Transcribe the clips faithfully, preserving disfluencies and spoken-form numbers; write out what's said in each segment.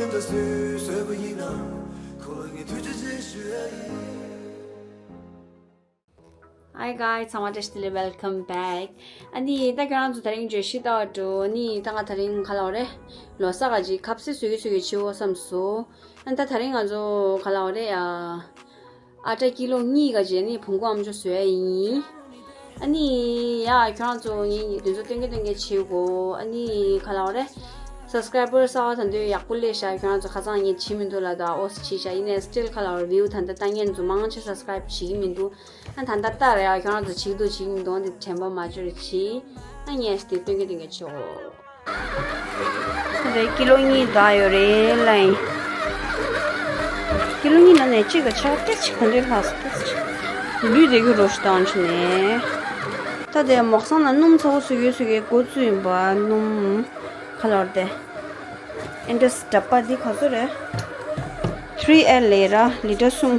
ད་སུས་བཟོས་པ་ཡིན་ནམ། ཁོ་ལ་ངས་ཐུགས་རྗེ་ཆེ་ཞུ་ཡ་ཡིན། Hi guys, ཚང་མ་བཀྲ་ཤིས་བདེ་ལེགས། Welcome back. ཨ་ནི་ད་ཁྱོད་རང་ཚོ་དེ་རིང་བརྗོད་གཞི་ལྟ་བ་འགྲོ། ཨ་ནི་ད་ང་དེ་རིང་ག་ལབ་དགོས་རེད། ལོ་གསར་ག་ཅིག་ཁ་ཟས་བཟོ་གི་བཟོ་གི་བྱེད་འོ་བསམ་སོང་། ཨ་ནི་ད་དེ་རིང་ང་ཚོ་ག་ལབ་དགོས་རེད་ཡ། ཨ་ཊ་ཀི་ལོ་གཉིས་ག་ཅིག་ནི་བོང་ཀུ་ཨ་མཆོག་བཟོ་ཡ་ཡིན། ཨ་ནི་ཡ་ཁྱོད་རང་ཚོ་ངའི་དེ་ཚོ་སྟོན་གི་སྟོན་གི་བྱེད་དགོས། ཨ་ནི་ག་ལབ་དགོས་རེད། སབ་སི་ཀ་རའི་བར་གསར་པ་ད་དུང་ཡག་པོ་སླེབས་ཤག་ཁྱོད་རང་ཚོ་ཁ་སང་ངས་བྱེད་མི་འདུག་ལབ་དུས་ཨོ་སི་བྱས་ཤག་ཡིན་ནའི་སི་ཊིལ་ག་ལབ་དགོས་རེད། བིའུ་ད་ལྟ་ལྟ་མཁན་ཚོ་མང་ཆེ་སབ་སི་ཀ་རའིབ་བྱེད་ཀྱི་མི་འདུག་ཨ་ད་ལྟ་ལྟ་རེད་ཡ། ཁྱོད་རང་ཚོ་བྱེད་འདུག་བྱེད་མི་འདུག་འདི་དྲན་པ་མ་བརྗེད་རོགས་གྱིས། ཨ་ངས་དེ་སྟོན་གི་སྟོན་གི་བྱེད་འོ། ད་རེད་ཀི་ལོ་གཉིས་འདག་ཡོད་རེད་ལབ་ཡིན། ཀི་ལོ་གཉིས་ནང་ནས་གཅིག་གི་ཆ་ཏོག་ཙམ་ག་འདྲ་ལྷག་སོང་། ཏོག་ཙམ་ལུད་བསྡད་རྒྱུ་རོ་ཞིག་བཏང་བྱས་ནས། ད་དེ་མོག་སང་ན་སྣུམ་ཚ་པོ་བཟོ་གི་བཟོ་གི་འགོ་བཙུགས་ཡིན་པ། སྣུམ་ག་ལབ་དགོས་རེད་དེ། ཨེ་འདྲས་འདྲ་པ་འདི་ག་ཚོད་རེད། ཐི་རི་ཨེལ་ལབ་ར། ལི་ཊར་གསུམ།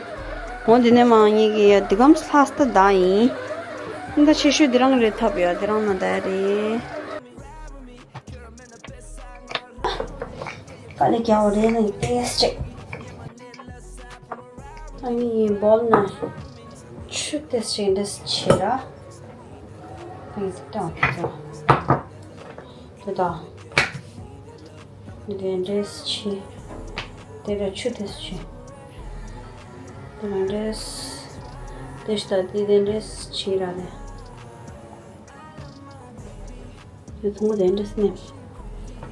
འོ་འདི་ནས་མར་ངེད་ཀྱི་ཡ་འདི་གམ་ལྷག་སྟེ་འདག་ཡིན། ད་ཆེ་ཤོས་འདི་རང་རེད། ཐོབ་ཡ་འདི་རང་ནང་འདག་རེད། དཀའ་ལས་རྒྱག་པ་རེད་ན་ཏོག་ཙམ་ཅིག་ཨ་ནི་བོལ་ནང་ཆུ་ཏོག་ཙམ་ཅིག་འདྲ་བྱེད་ར། ཨ་ནི་དེ་དང་དེ་དང་། དེ་འདྲས་བྱས། དེ་ལ་ཆུ་དེ་བྱས། དེ་འདྲས། དེ་ལྟ་དེ་དེ་འདྲས་བྱས་ར་ནས། དེ་ཐུང་པོ་དེ་འདྲས་ནས།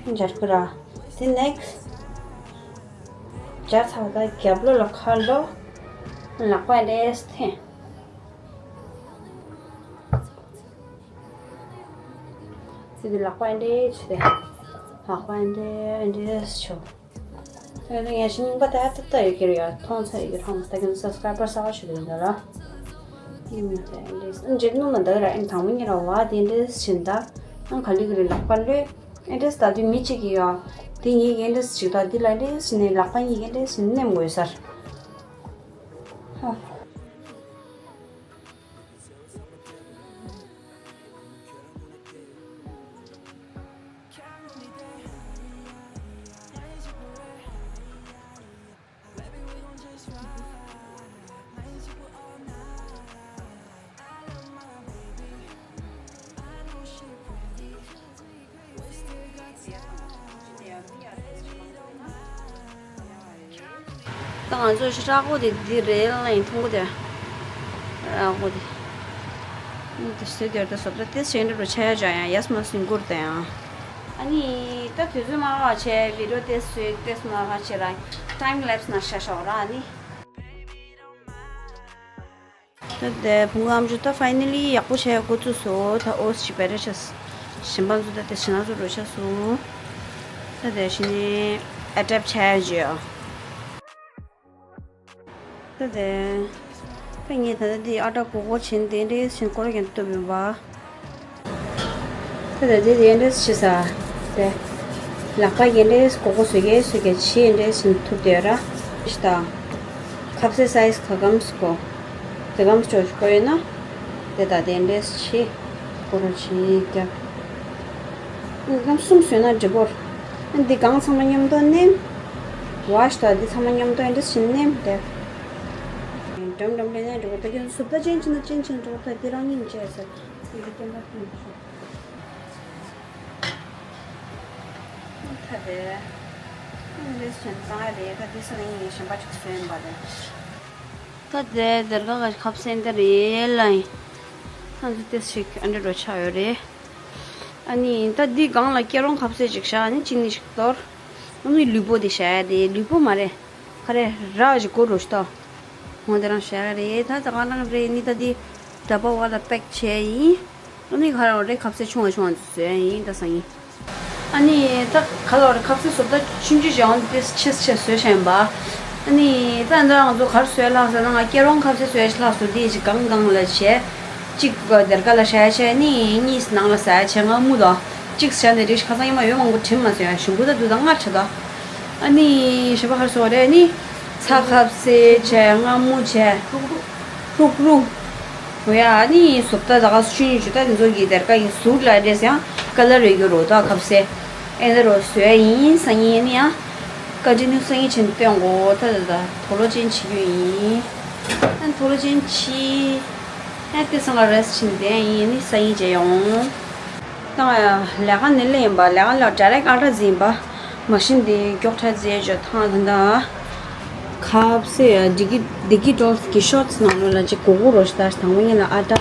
སྦྱར་གི་ར། དེ་ནེག་སི། སྦྱར་ཚར་བ་ད་རྒྱབ་ལོགས་ལ་ཁ་ལོ། ལག་པ་འདྲས་འཐེན། ཚིག་གི་ལག་པ་འདྲེ་ཆུ་དེ། ལག་པ་འདྲེ་འདྲེ་ཆུ། ཨ་ནི་ངས་ཤི་རྙིང་པ་ད་ལྟ་ལྟ་ཡོད་ཀྱི་རེད་ཡ། མཐོང་ཚད་ཡོད་ཀྱི་རེད། ད་གིན་སབ་སི་ཀ་རའི་བར་གསར་པ་ཞིག་རེད་འདུག་ར། ཨིན་དེ་འདྲེ་འཇིབ་ནུ་མ་འདུག་ར། ཨིན་དང་པོ་ཉིད་ར་བ་དེ་འདྲེ་བྱིན་ད། ཨང་ག་ལི་གི་རེད་ལག་པ་ལོས། ཨེ་འདྲེ་ད་དུས་མི་གཅིག་གི་ཡ། དེ་ཉིད་ཀྱི་ཨེ་འདྲེ་ཞིག་ད་དེ་ལ་འདྲེ་བྱིན་ནས་ལག་པ་གཉིས་ཀྱི་འདྲེ་བྱིན་ནེམ་དགོས་སར། ཧ། ད་ང་ཚོ་ཤི་ཧྲག་པོ་དེ་འདི་རེད་ལ་ཡིན། ཐུང་པོ་དེ། ཧྲག་པོ་དེ། འདི་སུ་དེར་ད་སོབ་ད་ཏེས་ཤེས་འགྲུབ་རུ་ཆ་ཡ་ཅག་ཡང་ཡས་མ་སུན་གུར་དེ་ཡང་། ཨ་ནི་ད་དུས་ཚོད་མ་ཁག་བྱས་བི་ཌིའོ་ཏེས་སུ་ཏེས་མ་ཁག་བྱས་ར། ཊའིམ་ལེབས་ན་ཤ་ཤོག་ར་ཨ་ནི། ད་དེ་བུང་ཨམ་ཅོ་ད་ཕའི་ནལ་ལི་ཡག་པོ་བྱས་འགོ་བཙུགས་སོ། ད་ཨོ་སི་ཅི་བེ་ར་ཆས། གཞན་པ་ཚོ་ད་དེ་ཕྱི་ནང་ཚོ་རོ་ཆ་སོ། ད་དེ་ཕྱི་ནས་ཨ་ཊེབ་བྱས་བརྗོད། ད་དེ་ད་ངས་ད་ད་དེ་ཨ་ཊ་གོ་གོ་བྱིན་དེ་འདྲས་བྱིན་སྐོར་ཡང་བཏུབ་ཡོང་བ། ད་ད་དེ་དེ་འདྲས་བྱེད་ས། དེ་ལག་པ་དེ་འདྲས་གོ་གོ་བཟོས་གེ་བཟོས་གེ་ཆི་འདྲས་བྱིན་ཐུབ་དེ་ར། ཤི་ད། ཁ་ཟས་སའི་ཛི་ག་གམ་སྐོ། དེ་གམ་ཅོ་ཅོ་ཡོད་ན། དེ་ད་དེ་འདྲས་ཆི། སྐོར་ཆི་རྒྱབ། འདི་གམ་གསུམ་བཟོས་ན་འགྲིག་གོ། འདི་གང་ཚང་མ་མཉམ་དུ་མནན། བ་ཤི་ད་འདི་ཚང་མ་མཉམ་དུ་འདྲས་བྱིན་མནན་དེ། འགྲམ་འགྲམ་ལས་ནས་འགྲོ་གི་ད་གིན་སུབ་ད་ཅན་ཅི་ན་ཅན་ཅན་འགྲོ་ད་དེ་རང་ཉིད་བྱས་ཟེར། འདི་སྟོན་པ་ཕུལ་ཞུ། ད་དེ། འདི་སུ་ཅན་གང་རེད། ད་འདི་ས་ནས་ངས་གཞན་པ་ཅིག་བཟོས་ཡིན་པ་རེད། ད་དེ་དེར་ག་ག་ཁབ་སེན་དེ་རེད་ལ་ཡིན། ད་འདི་ཏེས་ཤིག་ཨ་འདྲ་འགྲོ་ཆགས་ཡོད་རེད། ཨ་ནི་ད་འདི་སྒང་ལ་སྐྱེ་རོང་ཁབ་སེ་ཅིག་བཞག་ཨ་ནི་གཅིག་ནི་ཞིག་གཏོར། ཨ་ནི་ལུས་པོ་དེ་བཞག་ཡ་རེད། ལུས་པོ་མ་རེད། ག་རེ་ར་ཞིག་གོ་རོ་ཤི་ཏོ། ཧོང་དེ་རང་བཞག་རེད། ད་ད་ག་རང་རེད་ནི་ད་དེ་ཌ་པ་བ་ལ་པེག་བྱས་ཡིན། ཨ་ནི་ག་རང་རེད་ཁབ་སེ་ཆུང་བ་ཆུང་བ་བཟོས་ཡིན་ད་སང་ཡིན། ཨ་ནི་ད་ག་ལོ་རེད་ཁབ་སེ་བཟོ་ད་ཆུང་ཆུང་བྱས་ཡོང་དེ་ཆེ་ཆེ་བཟོས་བཞག་ཡིན་པ། ཨ་ནི་ད་འདི་ང་ཚོ་ག་རེ་བཟོས་ལྷག་ཟེར་ན་ང་སྐྱེ་རོང་ཁབ་སེ་བཟོས་ལྷག་སོ་དེ་ཅིག་གང་གང་ལ་བྱས། གཅིག་སྡེར་ཁ་ལ་བཞག་བྱས་ནི་གཉིས་ནང་ལ་ཟ་ཡ་བྱས་མངར་མོ་དང་། གཅིག་བྱས་ནས་རིགས་ཁ་སང་ཉི་མ་ཡོད་མང་པོ་དྲིམ་མ་ཟོས་ཡ་ཞིམ་པོ་ད་དུ་ད་མངར་ཆ་ད། ཨ་ནི་ཞིམ་པ་ཧར་སོ་རེད་ནི། ཚ་ཁབ་སེ་བྱས་མངར་མོ་བྱས། ཧུག་རུ། འོ་ཡ་ཨ་ནི་སོབ་ད་ད་ག་སུ་ཆུན་ཆུ་ད་དེ་ཚོ་གི་སྡེར་ཁ་གི་ཟུར་ལ་རེས་ཡང་ཀ་ལར་རེ་གྱུར་རོ་ད་ཁབ་སེ། ཨེ་འདི་རོ་བཟོས་ཡིན་སང་ཉིན་ཨ་ནི་ཡང་། ཀ་ ཨ་ཏི་ནི་སང་ཉིན་ཕྱིན་སྟོན་གོ། ད་ད་ད་དུག་ལོག་ཅན་བྱེད་རྒྱུ་ཡིན། ཨ་དུག་ལོག་ཅན་བྱེད། ཨ་དེ་སང་ང་རེ་སི་ཊི་བྱེད་བསྡད་ཡིན། ནི་སང་ཉིན་མཇལ་ཡོང་། ད་ལས་ཀ་ནི་ལས་ཡིན་པ། ལས་ཀ་ལ་ཌའི་རེག་ཨ་ཊ་འཛིན་པ། མ་ཤིན་དེ་མགྱོགས་ཁྲ་རྫས་ཇོ་ཐང་ད་ད། ཁབ་སེ་ཡ་ཌི་ཀི་ཌི་ཀི་ཌོལ་གི་ཤོར་ཊི་ནང་ལོགས་ལ་ཅིག་གོ་གོ་རོ་ཤི་ད་ཤི། དང་པོ་ཉིད་ལ་ཨ་ཊ་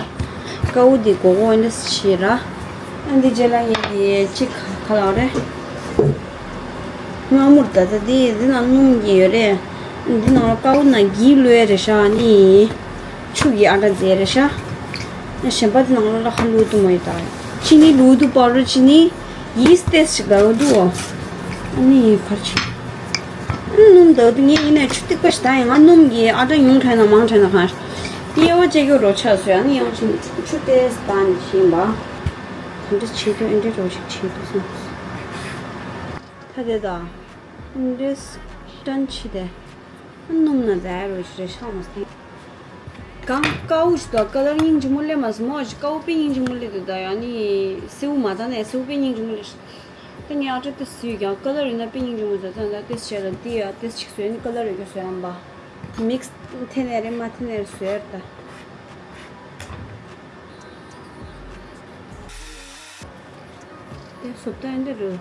ཀའུ་དེ་གོ་གོ་ཨེ་འདྲ་ཤི་ར། ཨ་འདི་རྗེས་ལ་ངས་དེ་ཅིག་ག་ལ་རེད། མངར་མོར་ད་ད་དེ་འདི་ནང་སྣུམ་གྱི་ཡོད་རེད། འདི་ནང་ལ་ཀའུ་ནང་གི་ལོས་རེད་ཤག་ནི། ཆུ་གི་ཨ་ཊ་རྫས་རེད་ཤག་གཞན་པ་དེ་ནང་ལ་ལ་ཁ་ལུ་དུ་མ་ཡོད་ད། ཅི་ནི་ལུ་དུ་པའུ་ཌར་ཅི་ནི། ཡིས་ཏེས་ཞིག་དགའ་བོ་འདུག་ཨོ། ཨ་ནི་ཕར་ཆེ། སྣུམ་དག་དུ་ངས་ཡིན་ནས་ཆུ་ཐིགས་པ་ཞིག་ད་ཡིན། ང་སྣུམ་གྱི་ཨ་ཊ་ཉུང་དྲགས་ན་མང་དྲགས་ན་གང་། དབྱེ་བ་བཅད་རྒྱུ་རོ་ཆགས་སོ། ཨ་ནི་ཡང་ཆུ་ཆུ་ཏེས་ད་ནི་ཤིང་བ། ག་འདྲ་བྱེད་དུ་ཨེ་འདྲ་རོ་ཞིག་བྱེད་དུ་སོང་། ད་དེ་ད། འདྲེས་ཏན་ཆི་དེ། སྣུམ་ན་ད་རོ་ཞིག་རེ་ཤག་མ་སྟེ། གང་ཀའུ་ཞིག་དང་ཀ་ལར་སྙིང་རྗེ་མོ་སླེབས་མ་སོང་། མོ་ཞིག་ཀའུ་པེ་སྙིང་རྗེ་མོ་སླེབས་འདུག་ད་ཡང་ནི་སེའུ་མ་ད་ནས་སེའུ་པེ་སྙིང་རྗེ་མོ་སླེབས། ད་ངས་ཨ་ཊ་ཏེ་སུས་ཀྱང་ཀ་ལར་ཡིན་ན་པེ་སྙིང་རྗེ་མོ་ད་ད་ད་ཏེ་བྱས་ལ་འདི་ཡ་ཏེ་ཅིག་བཟོས་ནི་ཀ་ལར་ཡོད་རྒྱུ་བཟོས་ཡང་པ། མིག་སི་ཐེ་ནས་རེད་མ་ཐེ་ནས་རེད་བཟོས་ད། ཏེ་སོབ་ད་ཡིན་འདི་རུ།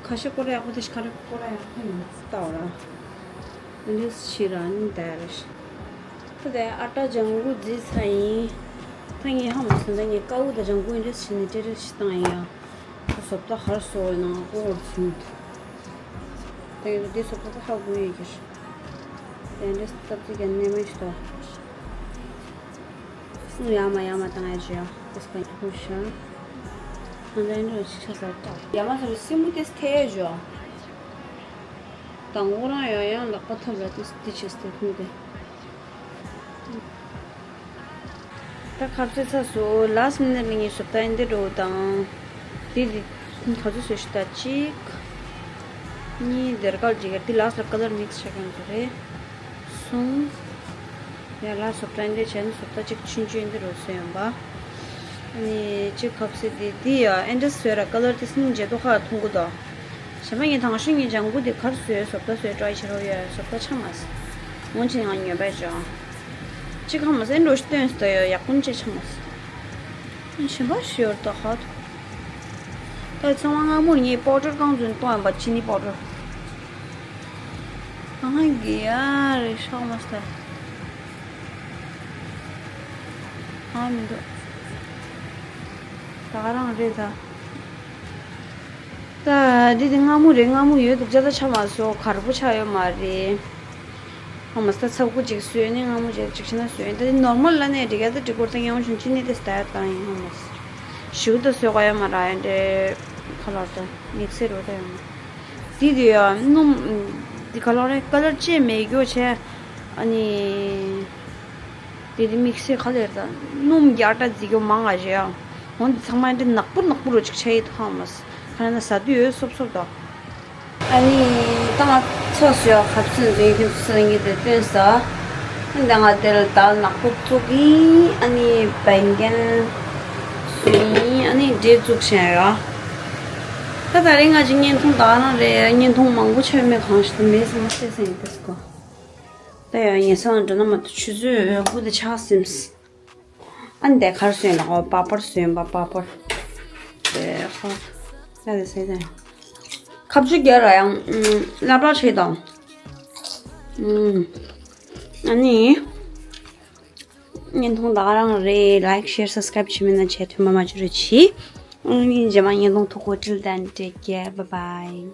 ཁ་ཤས་སྐོར་ཡག་པོ་དེ་ཤ་ཁ་རེ་སྐོར་ཡག་པོ་ཡིན་ལྟ་བ་ར། ཨིན་ཌི་ཤི་ར་ནི་ད་ར་ཤི། ད་དེ་ཨ་ཊ་ལྗང་གུ་རྫིས་ཚ་ཡིན། ད་ངས་ཧ་མ་སོང་། ད་ངས་ཀའུ་དང་ལྗང་གུ་ཨིན་ཌི་ཤི་ནི་ཏེ་ར་ཤི་བཏང་ཡ། ད་སོབ་ད་ཧར་སོ་ཡིན་ན་ཀོ་བར་ཚུན། ད་ངས་ད་དེ་སོབ་ད་ད་ཧ་གོ་ཡོད་ཀྱི་ཤི། ད་ཨིན་ཌི་སྟབས་ཚིག་ག་ནས་མེད་ཤི་ད། སུ་ཡ་མ་ཡ་མ་བཏང་ཡ་ཅི་ཡ། ཏེ་སྐ་ཉི་ཁུ་ཤ། ང་ད་ཨིན་ཌི་ཤི་ཆ་ས་ད། ཡ་མ་ས་རུ་སི་མུ་ཏེ་སི་ཐེ་ཡ་ཅི་ཡ། དང་པོ་རང་ཡང་ཡང་ལག་པ་ཐབ་ལ་ཏིས་ཏི་ཆེས་ཏེ་ཐུང་ཏེ། ད་ཁབ་ཚེ་ཚ་སོ་ལཱ་སི་མི་ནེ་ཊི་ལ་ངས་སོབ་ད་ཨིན་ཏེ་འགྲོ་དང་། དེ་དེ་ག་ཚོད་བཟོས་ཤི་ད་གཅིག་གཉིས་དེར་ཀལ་གཅིག་ག་དེ་ལཱ་སི་ལ་ཀ་ལར་མིག་སི་ཆ་གང་ཚོད་རེད། གསུམ། ཡ་ལཱ་སོབ་ད་ཨིན་ཏེ་བྱས་ནས་སོབ་ད་གཅིག་ཆུན་ཆུན་ཨིན་ཏེ་རོ་སོ་ཡོང་པ། ཨ་ནི་གཅིག་ཁབ་ཚེ་དེ་དེ་ཡ་ཨིན་ཏེ་སོ་ར་ཀ་ལར་དེ་སི་མི་མཇལ་དོ་ཁ་ཐུང་གུ་དོ། གཞན་པ་ངས་དང་ཤོས་ངས་ལྗང་གུ་དེ་གར་སོས་སོབ་ད་སོས་ཀྲའི་བྱེད་རོགས་ཡོད། སོབ་ད་ཆ་མ་སི། ངོ་ཆེ་ང་ཉོས་པའི་ཅོ། གཅིག་ཁ་མ་སི་ཨིན་རོ་ཤི་སྟོན་སི་ད་ཡོད་ཡག་པོ་ཅེ་ཆ་མ་སི། གཞན་པ་ཤོར་ད་ཧ་ཐུ། ད་ཚང་མ་སྔ་མོར་ངས་པའུ་ཌར་གང་ཚོད་གཏོང་ཡོང་པ་ཅི་ནི་པའུ་ཌར། ཨ་ཧ་གི་ཡ་རེ་ཤག་མ་སི་ད། ཨ་མི་འདུག་ད་ག་རང་རེད་ད། ད་འདི་དེ་སྔ་མོ་རེད། སྔ་མོ་ཡོད་འདུག་ཅ་ད་ཆ་མ་སོ་གར་པོ་ཆགས་ཡོད་མ་རེད། ཧ་མ་སི་ད་ཚ་གུ་ཅིག་བཟོས་ནས་སྔ་མོ་ཅིག་ཅིག་བྱས་ན་བཟོས་ཡིན། ད་དེ་ནོར་མལ་ལ་ནས་འགྲིག་ཡ་ད་འགྲིག་གོ་ད་ཡང་བྱུང་ཅི་ནས་དེ་སི་ད་ཡ་ད་ཡིན་ཧ་མ་སི། ཞིའུ་ད་བཟོས་ག་ཡ་མ་ར་ཡ་འདྲེ་ཁ་ལོར་ད་མིག་སེ་རོ་ད་ཡོད་མ། དེ་དེ་ཡ་སྣུམ་དེ་ཁ་ལོར་རེད་ཀ་ལར་ཅེ་མེད་རྒྱུ་བྱས། ཨ་ནི། དེ་དེ་དམིགས་བསལ་ག་ལེར་དང་སྣུམ་རྒྱ་ཏ་རྫི་གོ་མང་ང་རེད་ཨ། འོན་ཏེ་ཚང་མ་འདི་ནག་པོ་ནག་པོ་རུ་ཅིག་ཆ་ཡི་ཐང་མ་སི། ཁ་ན་ཟ་དུས་ཡོད་སོབ་སོབ་དང་། ཨ་ནི་ད་ང་ཚོ་སུ་ཡ་ཁབ་སུན་འཛིན་ཁྱིམ་སུ་ཡིན་དེ་སྟོན་ས། ཨ་ནི་ད་ང་དེར་ད་ནག་པོ་བཙུགས་ཡིན། ཨ་ནི་བན་རྒན་སུ་ཡིན། ཨ་ནི་འདྲེ་བཙུགས་བཞིན་ཡོད། ད་ད་རེས་ང་ཅིག་བརྙན་ཐུང་ད་རང་རེད། བརྙན་ཐུང་མང་པོ་ཆོད་མེད་གང་ཞིག་ཏུ་མེད་སོང་ན་བཤད་ས་ཡིན་དེ་སྐོ། ད་ཡང་ཉལ་ས་ལ་འགྲོ་ན་མ་གཏོགས་ཆུ་ཚོད་དགུ་དང་ཕྱེད་ཀ་ཟིན། ཨ་ནི་དེ་གར་སོན་ལ་ཨོ་པ་པར་སོན་པ་པ་པར། དེ་ཧོ། ད་དེ་ཟེར་ད་ཡང་། ཁ་ཆུ་རྒྱ་ར་ཡང་ལབ་ར་བྱེད་དང་། ཨ་ནི། བརྙན་ཐུང་ད་ག་རང་རེད། ལའིཀ་ཤེར་སབ་སི་ཀ་རེབ་བྱེད་མི་ན་བྱེད་ཐུབ་མ་མ་བྱུ་རུ་ཆི། ཨ་ནི་རྗེས་མ་བརྙན་ཐུང་ཐུག་གོ་ཏྲིལ་དན་ཏེ་ཀེ་བ་བའི།